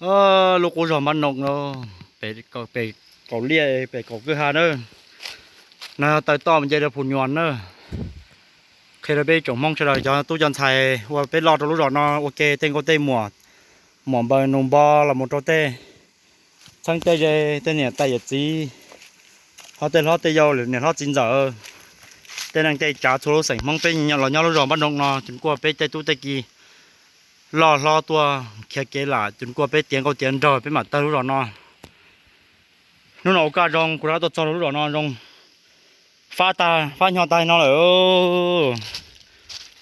Lub qub zos Npab Noo no, pem kaum liaj pem kaum kwj ha na. No yog taw toj mus nce rau Phu Nyuas na. Qhia rau peb tsoom Hmoob sawv daws cov tub cov ntxhais uas peb loj rau lub zos no ua ke, tej nkauj tej muam, muam npaws nus npo los mus rau tej txheeb tej ze, tej niam tais yawm txiv, ho tej hlob tej yau, niam hlob txiv ntxawm, tej neej tej tsav txhua lub xeem Hmoob peb los nyob lub zos Npab Noo no, tsuas kuaj peb tej tub tej ki loj hlob tuaj khiav kev lam tsuas kuaj peb tiav nkauj tiav nraug peb mam tawg lub zos no. Hnub no ua kaj zoo kuv rov qab tuaj txog lub zos no zoo fab tag fab hnyo tag no lawm.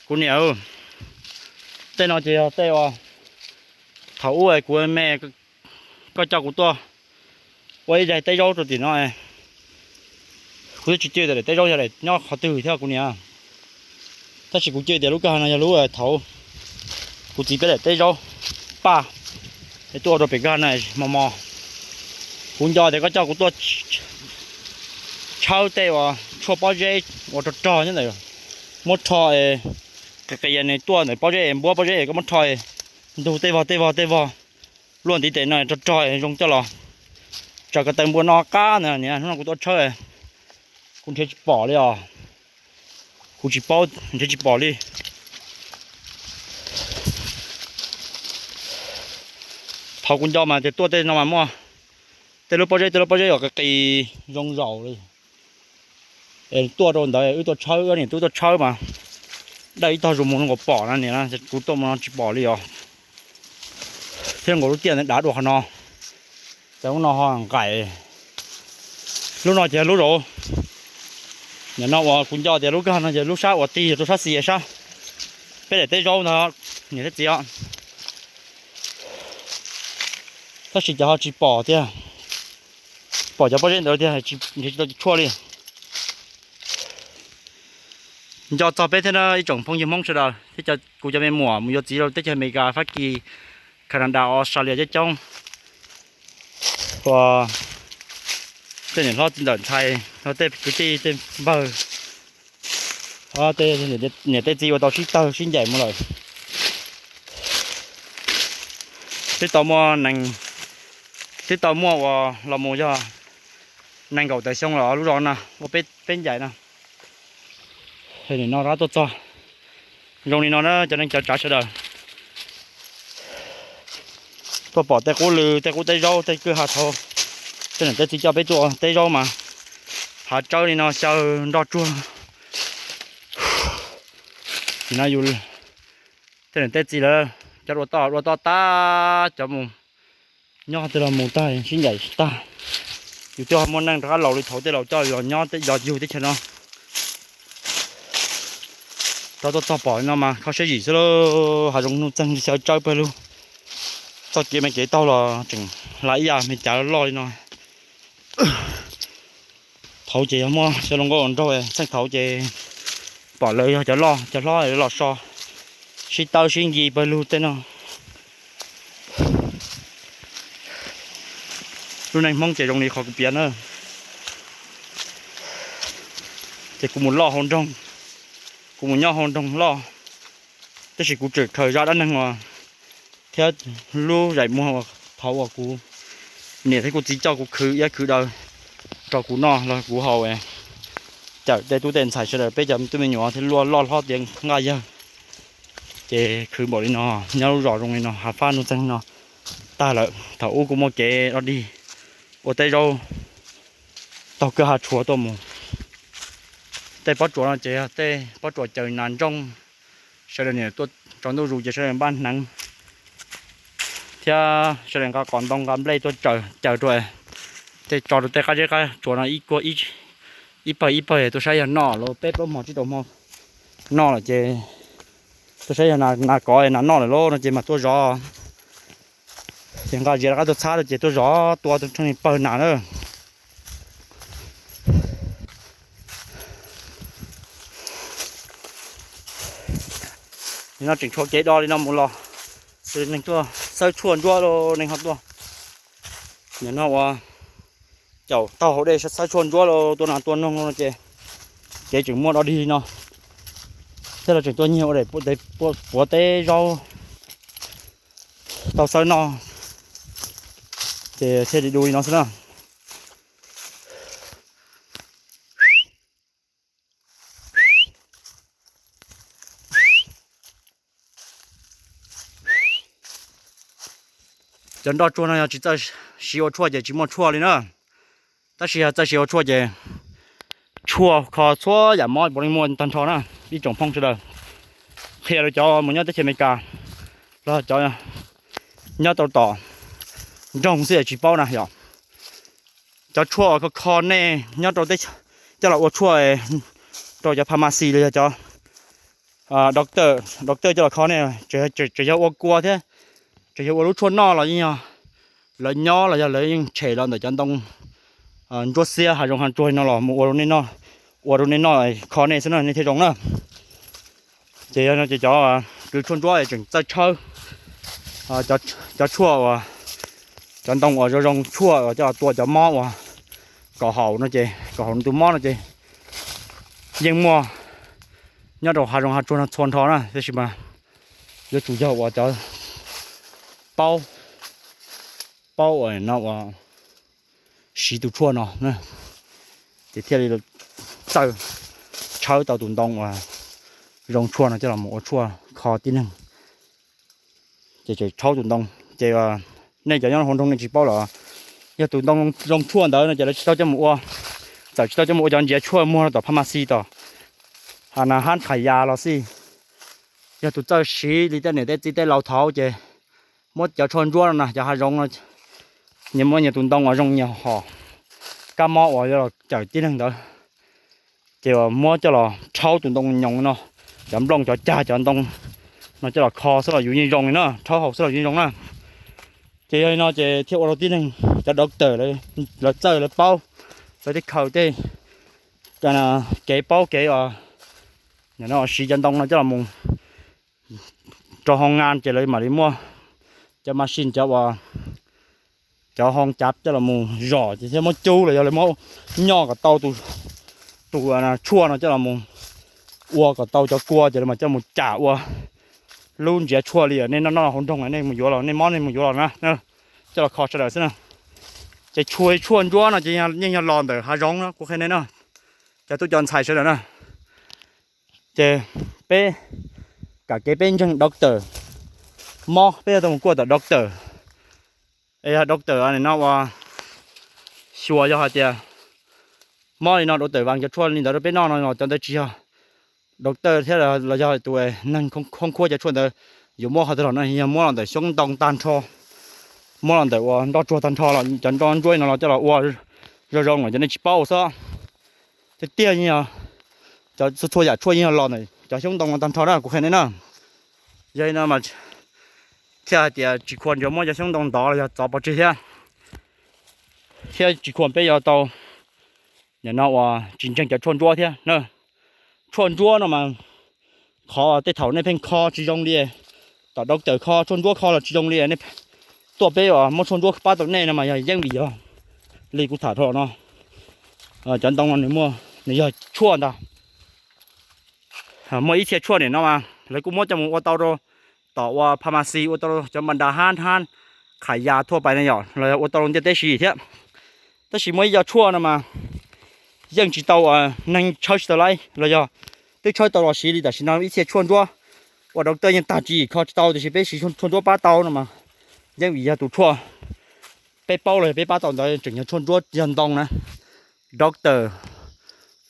Kuv niam, tej no ces yog tej uas thaum ub kuv me koj coj kuv tuaj ua ib daim teb zaub rau tim no. Kuv twb tsis cia tias daim teb zaub yog daim nyob qhov twg thiab kuv niam, tab sis kuv cia tias lub kwj ha no yog lub thaum kuv txiv peb daim teb zaub paj es tuaj ua rau pem kwj ha no mos mos. Kuv nco tias koj coj kuv tuaj tshawb tej uas tshuaj pob zeb uas rog rog nyob ntawm, muab rho, qis qis nws tuaj ntawm pob zeb es npuab pob zeb es koj muab rho ntug tej vog tej vog tej vog luaj ntiv tes no rog rog zoo coj los tsaws ko taw npua no qab ntawd. Niam, hnub no kuv tuaj tshawb kuv nrhiav tsis pom li os. Kuv tsis paub, nrhiav tsis pom li. Thaum kuv nco mas tias tuaj tej no mas muaj tej lub pob zeb tej lub pob zeb uas qis qis zoo zaum li. Es tuaj rau ntawd wb tuaj tshawb, wb niam tub tuaj tshawb mas dawj ib tog zus mus zoo nkaus pom no niam, kuv tuaj mus no tsis pom li os. Thiab nkaus lub tiaj ntawd dav dua qhov no, ces lub no ho nqaim. Lub no ces lub zos, nim no uas kuv nco tias lub kwj ha no ces lub sab uas tig rau sab xis sab peb daim teb zaub ntag niam thiab txiv os. Tab sis ces ho tsis pom tiag, pom cov pob zeb ntawd tiag nrhiav tsis tau cov tshuaj li. Nco txog peb thiab na ib tsoom phooj ywg Hmoob sawv daws thiab kuv cov me muam mus yuav txiv rau teb chaws Amelikas, Fab Kis, Canada, Australia coob coob, uas tej niam hlob txiv ntxawm ntxhais, tej kwv tij tej npawg, tej niam tej txiv uas tau sib tawg sib ncaim mus lawm. Twb tau muaj nees, twb tau muaj uas los mus yog nees nkaum tawm xyoo los lub zos no ua peb ncaim no. Nim no rov qab tuaj txog zoo li no na cov neej cov tsav sawv daws. Tuaj pom tej qub lw tej qub teb zaub tej kwj ha thaud tej niam tej txiv coj peb tuaj teb zaub mas hav tsawb li no xyaw nroj tsuag. Nim no yus tej niam tej txiv lawv cov dua toj dua toj tag, cov mus nyob tej los mus tag sib ncaim tag. Yus twb ho muaj neej rov qab laus li thaud tej laus coj los nyob los yug teb chaws no. Rov tuaj txog pom li no mas kho siab zim xwb lauj, hav zoov nuj txeeg xyaw tsawb pawg lug. Txoj kev me kev taug los tseem hla ib yam me cav loj li no. Thaud ces yog muaj xyov hluas nkauj hluas nraug, txheej thaud ces pom lawv yog cov loj cov hlob los so sib tawb sib nci pawg lug tej no. Lub neej Hmoob ces zoo li qhov kuv piav na. Ces kuv mus loj hauv nroog, kuv mus nyob hauv nroog loj, tab sis kuv tseem khaws zaj dab neeg uas thiab lub zais muag uas thaud uas kuv niam thiab kuv txiv coj kuv khwv iab khwv daw rau kuv noj los kuv haus, cawm tej tub tej ntxhais sawv daws peb cov tub me nyuam thiab luaj loj hlob tiav nqaj yawg. Ces khwv npaum li no, nyob lub zos zoo li no, hav fab nuj txeeg no tag lawm. Thaum ub kuj muaj kev dog dig ua teb zaub taug kwj ha tshuav tuaj mus. Tej pob tsuas no ces yog tej pob tsuas caws nas ntsooj, sawv daws niam tuaj tsaus ntuj zus ces sawv daws npaj hneev thiab sawv daws nqa qos ntoo nqa nplej tuaj caws rau, tej tso rau tej qab zeb qab tsuas no ib kuag ib pawg ib pawg tuaj saib yog noj los peb plaub hmo tsib rau hmo noj lawm ces tuaj saib yog nas kov nas noj lawm lauj no ces mas tuaj zov. Ces nqa ziav rov qab tuaj txhab rau ces tuaj zov tua tus tsheej pawg nas na. Nim no tseem tshuav kev do li no mus los, xwb neeg tuaj xawb tshuaj ntsuab los neeg ho tuaj. Nim no ua caum taug hauv dej xawb tshuaj ntsuab los tua nas tua noog no ces kev tseem muaj do dig li no. Thiab los tseem tuaj nyiag ua daim puav teb zaub tau xawb noj. Ces thiaj li du li no xwb na. Cov nroj tsuag no yog tsis txawj siv ua tshuaj ces tsis muaj tshuaj li na. Tab sis yog txawj siv ua tshuaj ces tshuaj kho txhua yam mob puav leej muaj tag nrho na. Ib tsoom phooj sawv daws, qhia rau cov mus nyob teb chaws Amelikas los cov nyob rau tom nroog xwb tsis paub na yom. Cov tshuaj uas kho kho nej nyob rau teb chaws coj los ua tshuaj rau cov pharmacy los yog cov doctor, doctor coj los kho nej, tseem yog ua kua thiab, tseem yog ua lub tshuaj noj los yeej yog lawv nyob los yog lawv yeej tshem los ntawm cov ntoo ntsuab xiab hav zoov hav tsuag no los mus ua rau nej noj, ua rau nej noj kho nej xwb no nej thiaj zoo na. Ces yog no ces cov kws tshuaj ntsuab tseem txawj tshawb cov tshuaj uas, cov ntoo uas zoo zoo tshuaj uas coj los tua cov mob uas kaum haum no ces kaum haum tus mob no ces yeej muaj nyob rau hav zoov hav tsuag no txhua nrho na. Tab sis mas yuav tsum yog uas cov paub, paub uas no uas siv tus tshuaj no ces thiaj li txawj tshawb tau tus ntoo uas zoo tshuaj no coj los mus ua tshuaj kho tib neeg. Ces tseem rhaub tus ntoo, ces nej cov nyob hauv nroog nej tsis paub los, yog tus ntoo zoo tshuaj ntawd no ces lawv tsis tau coj mus ua, txawm tsis tau coj mus ua cov ntsiav tshuaj muag rau tom pharmacy tom hab qhas yas los xij, yog tus txawj siv li tej niam tej txiv tej laus thaud ces muab cov tshuaj ntsuab no na, cov hav zoov no, nyias muab nyias tus ntoo uas zoo nyias hom kab mob uas yuav los cawm tib neeg ntawd, ces muab coj los rhaub tus ntoo nyoos no, cov nplooj cov cag cov ntoo no coj los kho xwb los yus yeej zoo li na, rhaub haus xwb los yus yeej zoo na. Ces yog li no ces thiaj ua rau tib neeg cov doctor lawv txawj lawv paub, lawv tej khaws tej kev paub kev uas siv cov ntoo no coj los mus rau hoo nga ces lawv mam li muaj cov machine cov uas cov hoo cav coj los mus zom ces thiaj muab cub los yog lawv muab nyoj kom tau tus tshuaj no coj los mus ua kom tau cov kua ces lawv mam coj mus cam ua lub ntsiav tshuaj li nej noj noj hauv nroog nej mus yuav los, nej mob nej mus yuav los na, coj los kho sawv daws xwb na. Ces tshuaj, tshuaj ntsuab no ces yeej yog los ntawm hav zoov no kuv qhia nej na, cov tub cov ntxhais sawv daws na. Ces peb kam kev peb ntseeg doctor, mob peb yuav tau mus kuaj tom doctor, es yog doctor no ua xyuas yog hais tias mob li no doctor vas cov tshuaj li ntawd rau peb noj no los cov ntawd tsis yog doctor thiab los yog tus neeg khoob khuab cov tshuaj ntawd yuav muab qhov twg los no yog muab los ntawm xyoob ntoo tag nrho, muab los ntawm uas nroj tsuag tag nrho los cov nroj ntsuab no los coj los ua zoo zoo los cov nej tsis paub xwb. Tiag tiag yeej yog cov txhua txhua yam tshuaj yeej yog los ntawm cov xyoob ntoo no tag nrho na kuv qhia nej na. Yog li no mas thiaj hais tias tsis khuam yuav muab cov xyoob ntoo ntov los yog txov pov tseg thiab, thiab tsis khuam peb yuav tau nim no uas tsis ntseeg cov tshuaj ntsuab thiab na. Tshuaj ntsuab no mas qhov tej thaum nej pheej kho tsis zoo li, tom doctor kho tshuaj ntsuab kho los tsis zoo li, nej tuaj peb uas muab tshuaj ntsuab pab tau nej no mas yog yeej vim yog li kuv tham dhau los no, cov ntoo no nws muaj, nws yog tshuaj ntag. Muaj ib txhia tshuaj nim no mas lawv kuj muab coj mus ua tau rau tom ua pharmacy, ua tau rau cov npa nra hab hab qhas yas thuaj pais ne yom, los yog ua tau rau ntiaj teb siv thiab. Tab sis muaj ib co tshuaj no mas yeej tsis tau neeg tshawb tsis tau laib los yog twb tshawb tau los siv li tam sim no ib txhia tshuaj ntsuab uas doctor yeej tag tswv yim kho tsis tau tiam sis peb siv tshuaj ntsuab pab tau no mas yeej vim yog tus tshuaj peb paub los yog peb pab tau ntawd tseem yog tshuaj ntsuab yog ntoo na. Doctor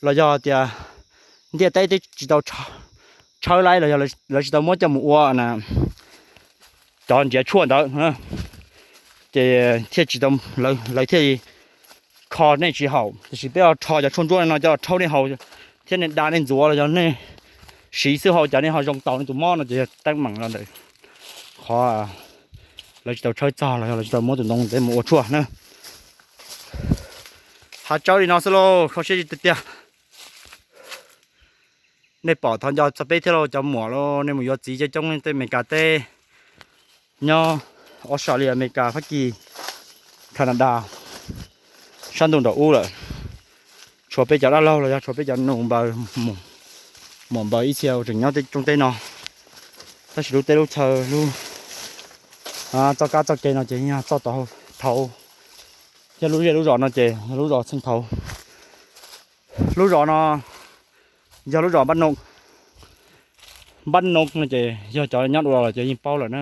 los yog tias ntiaj teb twb tsis tau tshawb laib los yog lawv tsis tau muab coj mus ua cov ntsiav tshuaj ntawd, ces thiaj tsis tau, lawv thiaj li kho nej tsis haum. Tiam sis peb rho cov tshuaj ntsuab no coj los rhaub nej haus thiab nej da nej ntxuav los yog nej siv xwb hauv cas nej ho zoo taus nej tus mob no ces yog teeb meem los ntawm qhov lawv tsis tau tshawb txog los yog lawv tsis tau muab tus ntoo ntawd mus ua tshuaj na. Hav tsawb li no xwb lauj, kho siab tiag tiag. Nej pom thov nco txog peb thiab lauj cov muam lauj, nej mus yuav txiv coob coob tej Amelikas teb, nyob Australia, Amelikas, Fab Kis, Canada, sab ntuj nraum ub lawm. Tshuav peb cov dab laug los yog tshuav peb cov nus npaws, muam npaws ib txhia tseem nyob tej rooj teb no. Tab sis lub teb lub chaw lub txoj kab txoj kev no ces yog txoj tau thaum Yog lub zej lub zos no ces yog lub zos Txheej Thauv. Lub zos no yog lub zos Npab Noo. Npab Noo no ces yog cov nyob dua los cov yeej paub lawm na,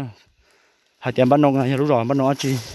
hais tias Npab Noo yog lub zos Npab Noo dab tsi.